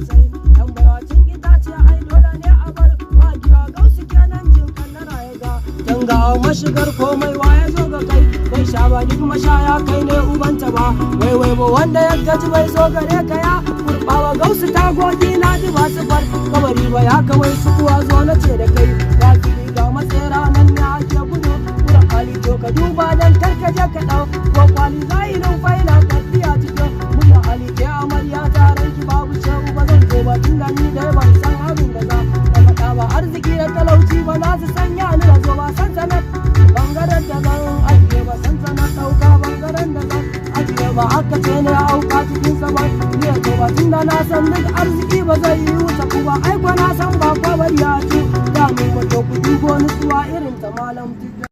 sai dan baiwa itace, ai dole ne a bar wajiya. Gausu kenan jin kan na raye ga tanga mashigar komai. Wa ya zo ga kai bai sha ba? Duk mashaya kai ne ubanta ba wai wai ba. Wanda ya gaji bai zo gare ka ya kurbawa. Gausu tagogi na ji ba su bar kabari ba, ya kawai su kuwa zo na ce da kai. Ga fili ga matsera, nan ne ake gudu kura hali. To ka duba dan karkaje ka dau ko kwali, zahirin faila tafiya cikin murya hali. Ke amarya, taron ki babu shehu ba zan zo ba, tunda ni dai ban san abin da za ka faɗa ba. Arziki da talauci ba za su sanya ni na zo ba. Sansanar bangaren da zan ajiye ba, sansanar ɗauka bangaren da zan ajiye ba. Aka ce ne auka cikin saman ni ya zo ba, tunda na san duk arziki ba zai yi wuce ku ba. Ai na san ba kwabar ya ci da mun ba. To ku dubo nutsuwa irin ta Malam.